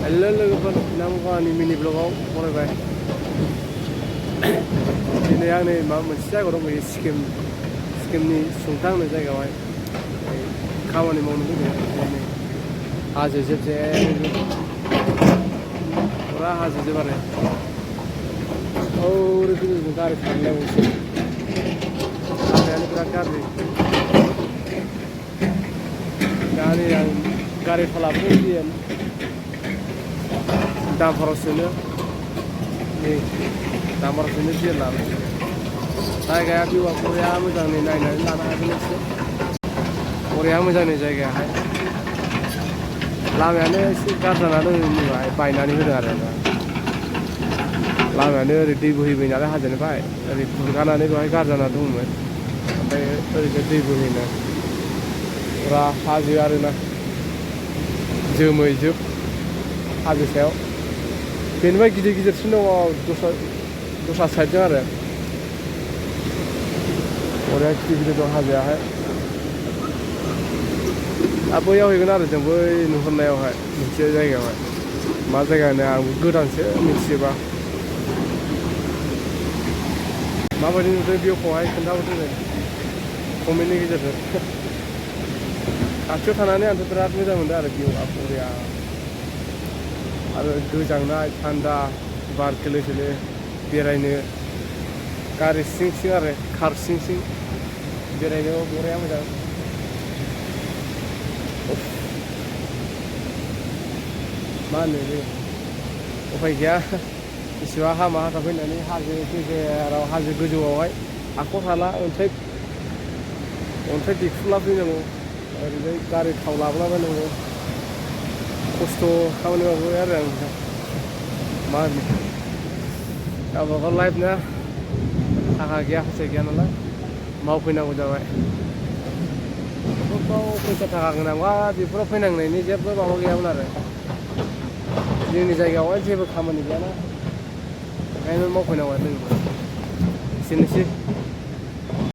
hello लोगोफोर नामखौ आंनि मिनि ब्लगाव बरायबाय दिनै आं नै माबा मोनसे जायगायाव दंफैयो सिक्किमनि सुंथां होननाय जायगायावहाय खामानि मावनो फैदों नै हाजो जेब फुरा हाजो जोब आरो ओरैबायदि गारि खारलायबावसो लामायानो बिराद गाज्रि दा नै आं गारि थालाबो फैयो दामफोराव सोनो नै दामफोराव सोनो बिर लाबाय जायगाया भिउआ बरिया मोजां नै नायनानै लानो हागोन एसे बरिया मोजां नै जायगायाहाय लामायानो एसे गाज्रि जाना दङ नैबाहाय बायनानै होदों आरो लामायानो ओरै दै बोहैबाय नालाय हाजोनिफ्राय ओरै खुरखानानै बेवहाय गाज्रि जाना दंमोन ओमफ्राय ओरैजाय दै बोहैनाय फुरा हाजो आरोना जोमै जोब हाजो सायाव बेनिफ्राय गिदिर गिदिरसिन दङ दस्रा साइडजों आरो बरिया गिदिर गिदिर दं हाजोआहाय दा बैयाव हैगोन आरो जों बै नुहुरनायावहाय मोनसे जायगायावहाय मा जायगा होनो आंबो गोदानसो मिथिजोबा माबायदि नुदों भिउखौहाय खोन्थाहरदो जों कमेन्टनि गेजेरजों खाथियाव थानानै आंथ' बिराद मोजां मोनदों आरो भिउआ बरिया आरो गोजांनाय थान्दा बार खोलो खोलो बेरायनो गारि सिं सिं आरो कार सिं सिं बेरायनो बरिया मोजां मा होनो बे उफाय गैया बेसेबा हामा हाथा फैनानै हाजो गेजेराव हाजो गोजौआवहाय हाखर हाला अन्थाइ दिखुला फैनांगौ ओरैजाय गारि थाव लाबोलाबायनांगौ खस्थ' खामानि मावबाय आरो आं मा होनो गावबागाव लाइफ ना थाखा गैया फैसा गैया नालाय मावफैनांगौ जाबाय बेफोराव फैसा थाखा गोनांबा बेफोराव फैनांनायनि जेबो माबा गैयामोन आरो जोंनि जायगायावहाय जेबो खामानि गैयाना ओंखायनो मावफैनांगौ आरो जोंबो एसेनोसै